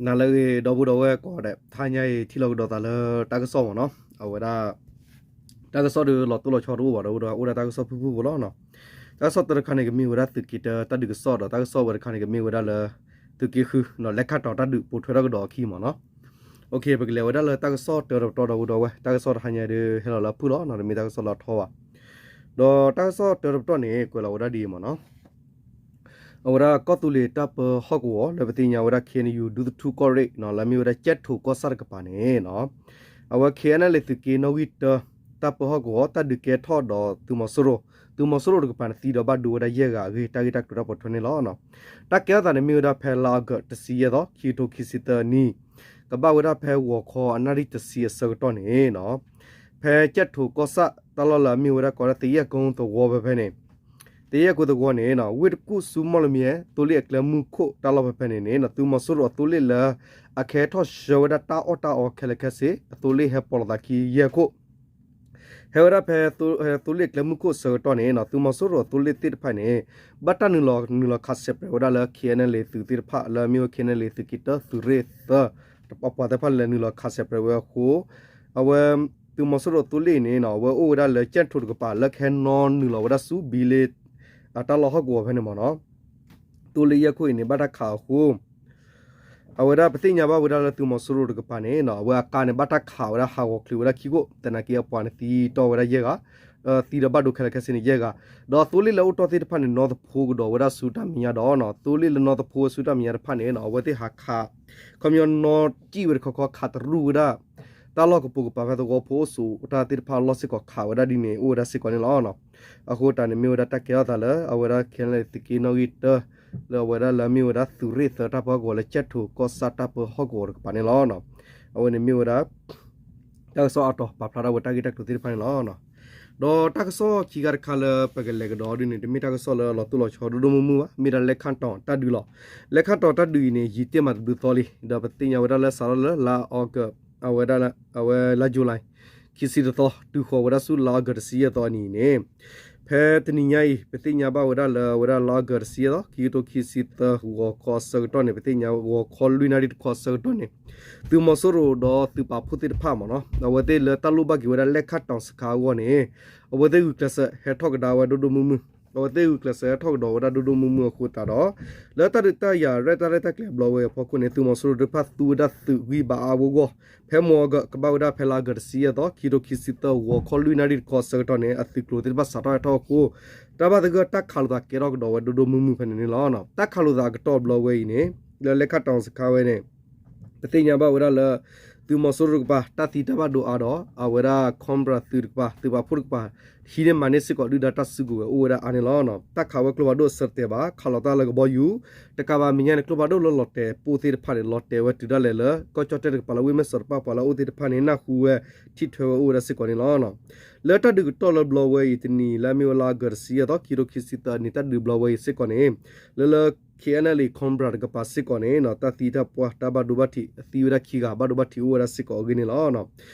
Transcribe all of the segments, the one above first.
နၤလၢအဂ့ၤ ဒီပုၢ်ဒီဝဲၢ်ကိးဂၤဒဲး, တဟါညါအံၤ ထံၣ်လိာ်ကဒီးသးလၢတၢ်ကစီၣ်မ့ၢ်နီၤ, အဝဲဒၣ် တၢ်ကစီၣ်ဒီးလီၤတိၢ်လီၤဆီတအိၣ်ဘၣ် ဒီပုၢ်ဒီဝဲၢ်, အိၣ်ဒၣ်တၢ်ကစီၣ်ဖုၣ်ဖုၣ်ဖိလီၤနီၤ. တၢ်ကစီၣ်တၢတခါန့ၣ် ကမ့ၢ်ဝဲဒၣ်သုးက့တၢတၢ်ဒုးကစီၣ်ဒီး တၢ်ကစီၣ်ဝဲတခါန့ၣ် ကမ့ၢ်ဝဲဒၣ်လၢ သုးက့ဃု လၢခၣ်တီၤတၢ်ဒုးပိာ်ထွဲထီၣ်ကဒီးအခံမ့ၢ်နီၤ. ပကလဲၤဝဲဒၣ်လၢတၢ်ကစီၣ်တၢတပတီၢ် ဒီပုၢ်ဒီဝဲၢ်, တၢ်ကစီၣ်တဟါညါဒုးဟဲလီၤလၢအဖုၣ်လီၤနီၤ, တမ့ၢ်တၢ်ကစီၣ်လၢအထီဘၣ်. ဒီးတၢ်ကစီၣ်တၢတပတီၢ်န့ၣ် ကွဲးလီၤဝဲဒၣ်ဒ်အံၤမ့ၢ်နီၤ. အဝဲဒၣ်ကီၢ်သူလ့ၤတၢ်ပၢဟီၣ်ကဝီၤ လၢပသ့ၣ်ညါဝဲဒၣ် ခ့ၣ်အဲၣ်ယူၣ် ဒူသထူကီၢ်ရ့ၣ်နီၤ, လၢအမ့ၢ်ဝဲဒၣ်ကၠဲၣ်ထိၣ်ကီၢ်ဆၣ်တကပၤန့ၣ်နီၤ, အဝဲ ခ့ၣ်အဲၣ်ယူၣ် လၢသုးက့နီၣ်ဂံၢ်တၢ တၢ်ပၢဟီၣ်ကဝီၤ တၢ်ဒုးကဲထီၣ်ဒီးသုးမီၤစိရိၤ, သုးမီၤစိရိၤတကပၤန့ၣ် သံဒီးဘၣ်ဒိဝဲဒၣ်ယဲၢ်ဂၤအဂ့ၢ် တၢ်ဂ့ၢ်တၢ်ကျိၤတၢ်ပိာ်ထွဲန့ၣ်လီၤ. တၢ်ကဲထီၣ်သးန့ၣ်မ့ၢ်ဝဲဒၣ်ဖဲလါအီကူးတဆံယဲၢ်သီ ခံကထိခံဆံသၢနံၣ်, ကဘၣ်ဝဲဒၣ်ဖဲဂီၤခီအနၣ်ရံၣ်တဆံအဆၢကတီၢ်န့ၣ်နီၤ, ဖဲကၠဲၣ်ထိၣ်ကီၢ်ဆၣ် တၢ်လီၢ်လၢအမ့ၢ်ဝဲဒၣ်ကိးဒၣ် သယဲၢ်ကိသဝီဖဲဖဲန့ၣ်, သယဲၢ်ကိသဝီန့ၣ်နီၤ ဝ့ၢ်တကူၣ်ဆူမီၣ်လမၠဲ သိလ့ၣ်အကျဲမုၢ်ခိၣ်တၢ်လီၢ်ဖဲဖဲန့ၣ်န့ၣ်နီၤ, သုးမီၤစိရိၤအသိလ့ၣ်လၢ အကဟဲထီၣ်ဆှၢဝဲဒၣ်တၢ်အီၣ်တၢ်အီခဲလၢာ်ခဲဆ့ အသိလ့ၣ်ဟဲပိာ်လိာ်သးခံယဲၢ်ခိၣ် ဟဲဝဲဒၣ်ဖဲ သိလ့ၣ်အကျဲမုၢ်ခိၣ်အဆၢကတီၢ်န့ၣ်နီၤ, သုးမီၤစိရိၤအသိလ့ၣ်သ့ၣ်တဖၣ်န့ၣ် ဘၣ်တၢ်နုာ်လီၤ နုာ်လီၤခးဆဲးပြဲးဝဲဒၣ်လၢ ခ့ၣ်အဲၣ်ယူၣ် သုးသ့ၣ်တဖၣ် လၢအမ့ၢ်ဝဲ ခ့ၣ်အဲၣ်ယူၣ် သုးက့တၢ သုးရ့ၣ်သၢ ပှၤသ့ၣ်တဖၣ်လဲၤနုာ်လီၤခးဆဲးပြဲးဝဲအဃိ အဝဲ သုးမီၤစိရိၤအသိလ့ၣ်အံၤန့ၣ်နီၤ အဝဲအိၣ်ဝဲဒၣ်လၢကၠဲၣ်ထိၣ်တကပၤ လၢကဟဲနီၤနုာ်လီၤဝဲဒၣ်ဆူဘံလ့ အတၢ်လီၢ်ဟီၣ်ကဝီၤဖဲန့ၣ်မ့ၢ်နီၤ, သိလ့ၣ်ယဲၢ်ခိၣ်အံၤန့ၣ် ဘၣ်တၢ်ခးအဃိ အဝဲဒၣ်ပသ့ၣ်ညါဘၣ်ဝဲဒၣ်လၢသုးမီၤစိရိၤတကပၤန့ၣ်နီၤ အဝဲအကါန့ၣ် ဘၣ်တၢ်ခးဝဲဒၣ်ဟးဂီၤချုးဝဲဒၣ်ခံခိၣ် သနာ်က့အပှၤန့ၣ်သံတီၢ်ဝဲဒၣ်ယဲၢ်ဂၤ, သံဒီးဘၣ်ဒိခဲလၢာ်ခဲဆ့န့ၣ်ယဲၢ်ဂၤ, ဒီးသိလ့ၣ်လၢအိၣ်တီၢ်သ့ၣ်တဖၣ်န့ၣ် နီၢ်သဖိကဒီးဝဲဒၣ်ဆူတၢ်မဲာ်ညါဒီးနီၤ, သိလ့ၣ်လၢနီၢ်သဖိဝဲဆူတၢ်မဲာ်ညါတဖၣ်န့ၣ်နီၤ အဝဲသ့ၣ်ဟးခး ခီပညီနီၢ်စံၣ်ဝဲတခီခီ ခးတရူၢ်ဝဲဒၣ် တၢ်လီၢ်ကပိာ်ကပၤဖဲသဝီဖိအိၣ်ဆိးတၢ်သ့ၣ်တဖၣ်အလီၢ်စ့ၢ်ကီး ခးဝဲဒၣ်ဒ်န့ၣ် အိၣ်ဝဲဒၣ်စ့ၢ်ကီးန့ၣ်လီၤ. အဃိတၢ်န့ၣ်မ့ၢ်ဝဲဒၣ်တၢ်ကဲထီၣ်သးလၢ အဝဲဒၣ် ခ့ၣ်အဲၣ်ယူၣ် သုးက့နီၣ်ဂံၢ်တၢ လၢအဝဲဒၣ်လၢအမ့ၢ်ဝဲဒၣ်သုးရ့ၣ်သၢတၢ်ပၢဟီၣ်ကဝီၤလၢ ကၠဲၣ်ထိၣ်ကီၢ်ဆၣ်တၢ်ပၢဟီၣ်ကဝီၤတကပၤန့ၣ်လီၤ. အဝဲန့ၣ်မ့ၢ်ဝဲဒၣ် တၢ်ကစီၣ်အါတီၤပာ်ဖျါထီၣ်ဝဲတၢ်ဂ့ၢ်တၢ်ကျိၤသ့ၣ်တဖၣ်န့ၣ်လီၤ. ဒီးတၢ်ကစီၣ်ခံခါတခါလၢပကလဲၤကဒီးဒ်န့ၣ် တမ့ၢ်တၢ်ကစီၣ်လၢအလီၤတိၢ်လီၤဆီဒိၣ်ဒိၣ်မုၢ်မုၢ်ဘၣ်, မ့ၢ်ဒၣ်လဲခၣ်တီၤတၢ်ဒုးလီၤ. လဲခၣ်တီၤတၢ်ဒုးအံၤန့ၣ် ယံာ်တ့ၢ်မးတဘျုးသီလံ, ဒီးပသ့ၣ်ညါဝဲဒၣ်လၢစးထီၣ်လၢလါအီကူး အဝဲဒၣ် အဝဲလါယူၤလံ ခံဆံတသီ တုၤဃီၤဝဲဒၣ်ဆူလါအီကူးတဆံယဲၢ်သီအနံၤန့ၣ် ဖဲတနံၤညါအံၤ ပသ့ၣ်ညါဘၣ်ဝဲဒၣ်လၢအဝဲဒၣ်လါအီကူးတဆံယဲၢ်သီ ခံကထိခံဆံသၢ ဂီၤခီအဆၢကတီၢ်န့ၣ် ပသ့ၣ်ညါဂီၤခီလွံၢ်နၣ်ရံၣ်တခီအဆၢကတီၢ်န့ၣ် သုးမီၤစိရိၤဒီးသုးပာ်ဖှိၣ်သ့ၣ်တဖၣ်မ့ၢ်နီၤ အဝဲသ့ၣ်လၢတၢ်လိၣ်ဘၣ်က့ၤဝဲဒၣ်လဲခၣ်တီၤစခါအဂီၢ်န့ၣ် အဝဲသ့ၣ်ဂုာ်ကျဲးစၢးဟဲထီၣ်ကဒါဝဲဒိၣ်ဒိၣ်မုၢ်မုၢ်, အဝဲသ့ၣ်ဂုာ်ကျဲးစၢးဟဲထီၣ်ကဒါဝဲဒၣ်ဒိၣ်ဒိၣ်မုၢ်မုၢ်အဃိသတးဒီး လၢတၢ်ဒုးတၢ်ယၤရဲၣ်တၢ်ရဲၣ်တၢ်ကျဲၤဘျီဝဲအဖီခိၣ်န့ၣ် သုးမီၤစိရိၤသ့ၣ်တဖၣ်သူဝဲဒၣ်သုးဂံၢ်ဘါအါအါဂီၢ်ဂီၢ် ဖဲမီအီကူး ကဘၣ်ဝဲဒၣ်ဖဲလါအီကူးတဆံယဲၢ်သီ ခံကထိခံဆံသၢ ဂီၤခီလွံၢ်နၣ်ရံၣ်တခီအဆၢကတီၢ်န့ၣ် အသုးကျိၤသ့ၣ်တဖၣ်စးထီၣ်ဟဲထီၣ်အဃိ တၢ်ဘၣ်သဂၢၢ်တၢ်ခးလိာ်သးကဲထီၣ်ကဒီးဝဲဒိၣ်ဒိၣ်မုၢ်မုၢ်ဖဲန့ၣ်န့ၣ်လီၤ. တၢ်ခးလိာ်သးအကတီၢ်ဘျီဝဲအံၤန့ၣ် လၢလဲခၣ်တီၤစခါဝဲန့ၣ် ပသ့ၣ်ညါဘၣ်ဝဲဒၣ်လၢ သုးမီၤစိရိၤတကပၤ တၢ်သံတၢ်ဘၣ်ဒိအါဒီး အဝဲဒၣ် Cobra သုးတကပၤ သုးပာ်ဖှိၣ်တကပၤ ဟံးန့ၢ်မၤန့ၢ်စ့ၢ်ကီးဒုၣ်ဒါတၢ်စုကဝဲၤအိၣ်ဝဲဒၣ်အါန့ၣ်လီၤ. တၢ်ခးဝဲကျိဖးဒိၣ်အဆၢတတဲာ်ဘၣ် ခးလီၤတၢ်လၢကဘီယူၤ တကးဘၣ်မဲာ်ညါန့ၣ် ကျိဖးဒိၣ်လၢလီၤတဲာ်ပိၢ်သ့ၣ်တဖၣ်န့ၣ် လီၤတဲာ်ဝဲတုၤဒၣ်လဲာ်လၢ ကီၢ်ကၠီၣ်တဲၣ်တကပၤလၢဝ့ၢ်မဲၢ်စီၤတပၣ်ပှၤလၢအအိၣ်သ့ၣ်တဖၣ်န့ၣ် နၢ်ဟူဝဲထံၣ်ထွဲဝဲအိၣ်ဝဲဒၣ်စ့ၢ်ကီးန့ၣ်လီၤ. လၢတၢ်ဒုးကတီၢ်လၢဘျီဝဲအံၤတနံၤ လၢအမ့ၢ်ဝဲလါအီကူးတဆံယဲၢ်သီ ခံကထိခံဆံသၢနံၤ တၢ်ဒုးဘျီဝဲအံၤစ့ၢ်ကီးန့ၣ် လၢလၢ ခ့ၣ်အဲၣ်ယူၣ် Cobra တကပၤစ့ၢ်ကီးန့ၣ် တၢ်သံတၢ်ပှၢ်တၢ်ဘၣ်ဒိဘၣ်ထံး သံဝဲဒၣ်ခံဂၤ ဘၣ်ဒိဘၣ်ထံးအိၣ်ဝဲဒၣ်စ့ၢ်ကီးအဂ့ၢ်န့ၣ်လီၤ.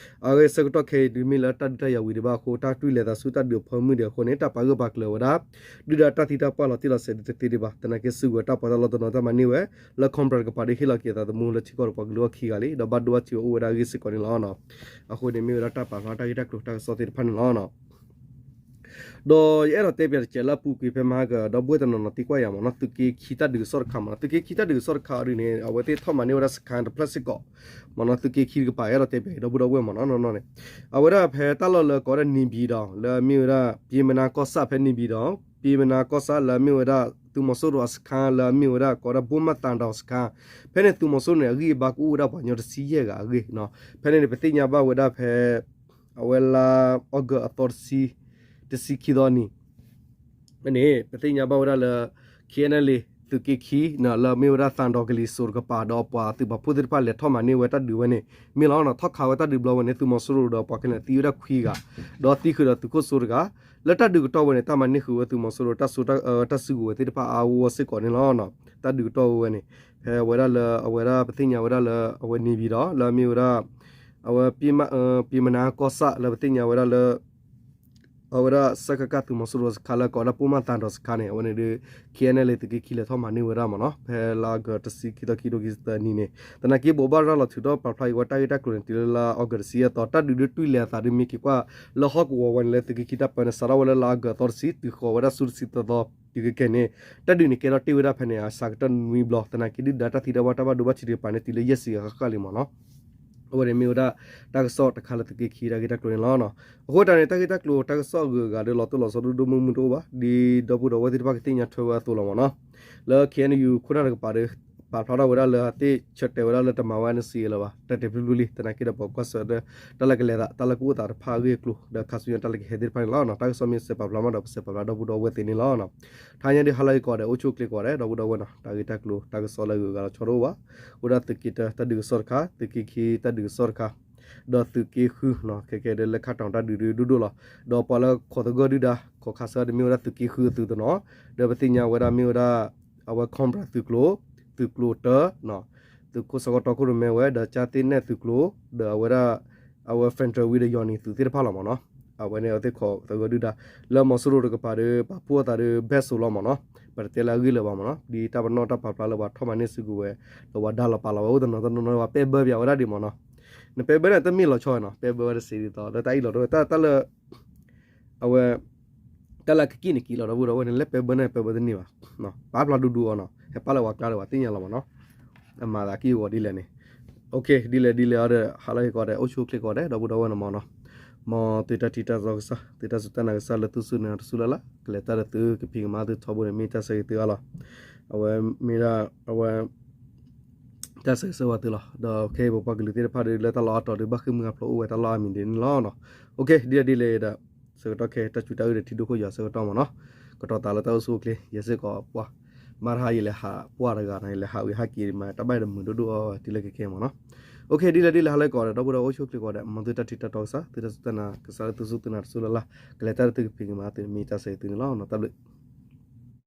အဂ့ၢ်ဆၢကတီၢ်ခဲအံၤ တမ့ၢ်လၢတၢ်ဒုးတၢ်ယၤဝံၤဒံးဘၣ်အဃိ တၢ်တွံၢ်လဲၤသးဆူတၢ်ဒုးအဖၢမုၢ်ဒံးအဃိန့ၣ် တၢ်ပာ်ဂၢၢ်ပာ်ကျၢၤဝဲဒၣ် ဒုၣ်ဒါတၢ်သံတၢ်ပှၢ်လီၤတံၢ်လီၤဆဲးဒံးတသ့ဒံးဘၣ်. သနာ်က့စုကဝဲၤတၢ်ပီးတၢ်လီတနီၤတၢ်မၤန့ၢ်ဝဲ လၢ Cobra တကပၤဒီးဟ့ၣ်လီၤက့ၤအသးသမူလၢထံကီၢ်တပှၤကလုာ်အီၣ်ခံဂၤလံ ဒီးဘၣ်ဒိဘၣ်ထံးဝဲအိၣ်ဝဲဒၣ်အဂ့ၢ်စ့ၢ်ကီးန့ၣ်လီၤ. အဃိန့ၣ်မ့ၢ်ဝဲဒၣ်တၢ်ပာ်ဖျါတၢ်ဂ့ၢ်တၢ်ကျိၤတၢ်ကစီၣ်သ့ၣ်တဖၣ်န့ၣ်လီၤ. ဒီးယအဲၣ်ဒိးတဲပၠးတစဲးလၢအပူၤကွံာ်ဖဲမဟါက ဒီပုၢ်ဝဲၢ်တနီၤနီၤသံကွၢ်ယၤမ့ၢ်နီၤ သုးက့ခံတၢ်ဒုးကစီၣ်တခါမ့ၢ်နီၤ သုးက့ခံတၢ်ဒုးကစီၣ်တခါအံၤန့ၣ် အဝဲသ့ၣ်ထီၣ်မၤန့ၢ်ဝဲဒၣ်စခါတဖျၢၣ်စ့ၢ်ကီး မ့ၢ်နီၤ သုးက့ခံတကပၤ အဲၣ်ဒိးတဲပၠးအံၤ ဒီပုၢ်ဒီဝဲၢ်မ့ၢ်နီၤ နီၢ်နီၢ်န့ၣ် အဝဲဒၣ်ဖဲတၢ်လီၢ်လၢကိးဝဲဒၣ် နေပြည်တော် လၢအမ့ၢ်ဝဲဒၣ် ပျဉ်းမနာ်ကီၢ်ဆၣ် ဖဲ နေပြည်တော် ပျဉ်းမနာ်ကီၢ်ဆၣ် လၢအမ့ၢ်ဝဲဒၣ် သုးမီၤစိရိၤအစခါ လၢအမ့ၢ်ဝဲဒၣ်ကိးဝဲဒၣ် ဘိမၣ်သၣ်ဒီးစခါ ဖဲန့ၣ်သုးမီၤစိရိၤန့ၣ် အဂံၢ်အဘါကအိၣ်ဝဲဒၣ်ပှၤကညီတဆံယဲၢ်ဂၤအဂ့ၢ် ဖဲန့ၣ်န့ၣ် ပသ့ၣ်ညါဘၣ်ဝဲဒၣ်ဖဲ အဝဲလါအီကူးအသီတဆံ တဆံခံသီနံၤ န့ၣ် ပသ့ၣ်ညါဘၣ်ဝဲဒၣ်လၢ ခ့ၣ်အဲၣ်ယူၣ် သုးက့ခံ လၢအမ့ၢ်ဝဲဒၣ်သၣ်ဒီကလံၤစိးတကပၤ ဒီးပှၤသုးပာ်ဖှိၣ်သ့ၣ်တဖၣ်လဲၤထီၣ်မၤန့ၢ်ဝဲတၢ်ဒုးဝဲန့ၣ် မ့ၢ်လီၤနီၤ ထီၣ်ခးဝဲတၢ်ဒုးဘျီဝဲန့ၣ် သုးမီၤစိရိၤဒီးပှၤခဲလၢာ်သံဝဲဒၣ်ခွံဂၤ ဒီးသံဃုာ်ဒီးသုးခိၣ်စိတဂၤ လၢတၢ်ဒုးကတီၢ်ဝဲန့ၣ် တၢ်မၤန့ၢ်ဃုာ်ဝဲသုးမီၤစိရိၤ တၢ်စုကဝဲၤသ့ၣ်တဖၣ်အါအါဂီၢ်ဂီၢ်စ့ၢ်ကီးန့ၣ်လီၤ. တၢ်ဒုးကတီၢ်ဝဲဝဲန့ၣ် ဖဲအဝဲဒၣ်လၢအဝဲဒၣ်ပသ့ၣ်ညါဝဲဒၣ်လၢအဝဲ နေပြည်တော် လၢအမ့ၢ်ဝဲဒၣ် အဝဲ ပျဉ်းမနာ်ကီၢ်ဆၣ် လၢပသ့ၣ်ညါဝဲဒၣ်လၢ အဝဲဒၣ် စကခ သုးမီၤစိရိၤစခါလၢကိးဝဲဒၣ်ပိာ်မၤသးဒီးစခါန့ၣ် အဝဲန့ၣ်ဒီး KNLA သုးက့ခံလဲၤထီၣ်မၤန့ၢ်ဝဲဒၣ်မ့ၢ်နီၤ ဖဲလါအီကူးတဆံခံသီခံထိခံဆံသၢနံၤန့ၣ် သနာ်က့ ဘိးဘၣ်ရၤလီၤထုးထီၣ်ပာ်ဖျါက့ၤဝဲတၢ်ဂ့ၢ်တၢ်ကျိၤန့ၣ် တုၤလၢလါအီကူးတဆံယဲၢ်သီ တၢ်ဒုးဒုးတွံၢ်လဲၤအသးဒုးမ့ၢ်က့ၤကွၢ်လၢဟီၣ်ကဝီၤဝဲန့ၣ်လၢသုးက့ခံတၢ်ပၢန့ၣ် စးထီၣ်ဝဲလၢလါအီကူးအသီတဆံ တုၤဃီၤဝဲဒၣ်ဆူတဆံသၢသီ တုၤခဲကနံၣ်န့ၣ် တၢ်ဒုးန့ၣ်ကဲထီၣ်တ့ၢ်ဝဲဒၣ်ဖဲန့ၣ် အစှၤကတၢၢ်နွံဘျီ သနာ်က့ဒုၣ်ဒါတၢ်သံတၢ်ဘၣ်တၢ်ဘၣ်ဒိဘၣ်ထံးတကပၤန့ၣ် တုၤလၢယဲၢ်ဆံဂၤဃၣ်ဃၣ်လံမ့ၢ်နီၤ အဝဲန့ၣ်မ့ၢ်ဝဲဒၣ် တၢ်ကစီၣ်တခါလၢသုးက့ခံတၢ်ဂ့ၢ်တၢ်ကျိၤန့ၣ်လီၤ. အဃိတၢ်န့ၣ် တၢ်ဂ့ၢ်တၢ်ကျိၤတၢ်ကစီၣ်အဂုၤအဂၤဒီးလီၤတိၢ်လီၤဆီဒိၣ်ဒိၣ်မုၢ်မုၢ်တအိၣ်ဘၣ် ဒ်ဒီပုၢ်ဒီဝဲၢ်သ့ၣ်တဖၣ်ကသ့ၣ်ညါထွဲဝဲအသိးလီၤမ့ၢ်နီၤ လၢ KNU ခိၣ်နၢ်တကပၤဒီး ပာ်ဖျါထီၣ်ဝဲဒၣ်လၢအသ့ၣ်ဆၢတဲာ်ဝဲဒၣ်လၢတမၤဝဲ NCA လၢၤဘၣ် တၢ်တဲာ်ဖျုဖျုလံ သနာ်က့ဒီးပကွၢ်ဆၢဒီး တၢ်လၢကလဲၤသး တၢ်လၢကအိၣ်သးတဖၣ်အဂ့ၢ်အကျိၤ ဒီးခါဆူညါတၢ်လၢကဟဲသ့ၣ်တဖၣ်န့ၣ်လီၤ. တၢ်ကစီၣ်မ့ၢ်စဲးပာ်ဖျါမးဒီး ပစဲးပာ်ဖျါဒီပုၢ်ဒီဝဲၢ်သ့ၣ်န့ၣ်လီၤ. ထါညါဒုးဟါလၢအဂ့ၤကိးဂၤဒဲး အိၣ်ဆူၣ်အိၣ်ချ့ကိးဂၤဒဲး ဒီပုၢ်ဒီဝဲၢ်နီၤ တၢ်ဂ့ၢ်တၢ်ကျိၤတၢ်ကစီၣ်လၢအဂုၤအဂၤလီၤဆီတအိၣ်ဘၣ် အိၣ်ဒၣ်သုးက့တၢတၢ်ဒုးကစီၣ်တခါ သုးက့ခံတၢ်ဒုးကစီၣ်တခါ ဒီးသုးက့ဃုနီၤ ခဲကဲဒုးလၢခါတီၤတၢ်ဒုးဒုးဒိၣ်ဒိၣ်လီၤ. ဒီးပှၤလၢခိးသဂၢၢ်ဒုၣ်ဒါ ခိးခါဆၢဒီးမ့ၢ်ဝဲဒၣ်သုးက့ဃုအသုးတနီၤ ဒီးပသ့ၣ်ညါဝဲဒၣ်မ့ၢ်ဝဲဒၣ် အဝဲ Cobra သုးကျိၤ သုးကျိၤတၢ သုးခိၣ်စီၤကီတီခိၣ်ရိၣ်မဲဝဲ ဒီးကၠါသ့ၣ်နဲၣ်သုးကျိၤ ဒီးအဝဲဒၣ် အဝဲ Federal ဝံၤဒီးယီၤနံၤသုးသ့ၣ်တဖၣ်လီၤမ့ၢ်နီၤ. အဝဲန့ၣ်အဝဲသ့ၣ်ခိးသဂၢၢ်ဒုၣ်ဒါ လၢမီၤစိရိၤတကပၤဒီး ပာ်ဖှိၣ်အသးဒီး ဘဲၣ်စိလီၤမ့ၢ်နီၤ. ပတတဲလၢအဂ့ၢ်လၢၤဘၣ်မ့ၢ်နီၤ ဒ်တၢ်ပနီၣ်တၢ်ပာ်ဖျါလၢပှၤထီၣ်မၤန့ၢ်စုကဝဲၤ ဒီးပှၤဒါလီၤပာ်လီၤဝဲအိၣ်တနီၤတနီၤ ပှၤပဲဘၢပၠးဝဲဒၣ်ဒံးမ့ၢ်နီၤ. နပဲဘၢန့ၣ် တမ့ၢ်လီၤဆီဝဲနီၤ ပဲဘၢဝဲတစ့ဒ်သိး လၢတၢ်အံၣ်လီၤတဝဲ တၢ်လၢ အဝဲ တၢ်လၢကက့ၣ်န့ၣ်က့ၤလီၤဒီပုၢ်ဒီဝဲၢ်န့ၣ် လၢပဲဘၢန့ၣ်ပဲဘၢတန့ၢ်ဘၣ်. ပာ်ဖျါဒူဒူအီၤနီၤ ဟဲပာ်လၢပှၤကျါဒီးပှၤသ့ၣ်ညါလီၤမ့ၢ်နီၤ. အမၤသးက့ၢ်ဂီၤဒ်လဲၣ်န့ၣ် ဒ်လဲၣ်ဒ်လဲၣ်အီၤဒီး ဟါလၢအဂ့ၤကိးဂၤဒဲး အိၣ်ဆူၣ်အိၣ်ချ့ကိးဂၤဒဲး ဒီပုၢ်ဒီဝဲၢ်န့ၣ်မ့ၢ်နီၤ. မ်သုတၢ်ထံၣ်တၢ်တီကစၢ် သုတၢ်စူၢ်တၢ်နာ်ကစၢ်လၢသုစူၢ်န့ၣ်တစူၢ်လၢ်လၢ် ကလဲၤတၢ်ဒီးသုကဖံးကမၤသုထီဘိန့ၣ် မ့ၢ်တၢ်ဆၢဂ့ၤသုအါလီၤ. အဝဲမ့ၢ်ဒၣ် အဝဲ တၢ်ဆၢဂ့ၤဆၢဝါသုလီၤ. ဒီးခဲအံၤပပှၤကလုာ်သ့ၣ်တဖၣ်ဒီး လၢတၢ်လီၢ်အါတီၤဒီး ဘၣ်ဃ့ၢ်မှံဟးဖျိးအိၣ်ဝဲတၢ်လီၢ်အါမံၤဒ်န့ၣ်လီၤ. ဒ်လဲၣ်ဒ်လဲၣ်ဒီး ဆၢကတီၢ်ခဲ တၢ်စူၢ်တၢ်အုၣ်ဒီးထံဒိၣ်ခိၣ်ယွၤဆၢကတီၢ်မ့ၢ်နီၤ, ကတီၤသးလၢတၢ်အိၣ်ဆူၣ်အိၣ်ချ့ ယဲစ့ၢ်ကီးပှၢ်, မ့ၢ်တဟါယလဲၤဟးပှၢ်တဂၤနီၤ, ယလဲၤဟးဝံၤဟဲက့ၤမး တၢ်ဘၣ်ဒီးမုာ်ဒိၣ်ဒိၣ်အီၤတုၤလၢခဲခဲမ့ၢ်နီၤ. ဒ်လဲၣ်ဒ်လဲၣ် ဟါလၢကိးဂၤဒဲး ဒီပုၢ်ဒီဝဲၢ်အိၣ်ဆူၣ်အိၣ်ချ့ကိးဂၤဒဲး မ်သုတၢ်ထံၣ်တၢ်တီကစၢ် သုတၢ်စူၢ်တၢ်နာ်ကစၢ်လၢသုစူၢ်သုနာ်တစူၢ်လၢ်လၢ် ကလဲၤတၢ်ဒီးသုကဖံးကမၤသုန့ၣ် မ့ၢ်တၢ်ဆၢဂ့ၤသုန့ၣ်လီၤ. တၢ်ဘျုး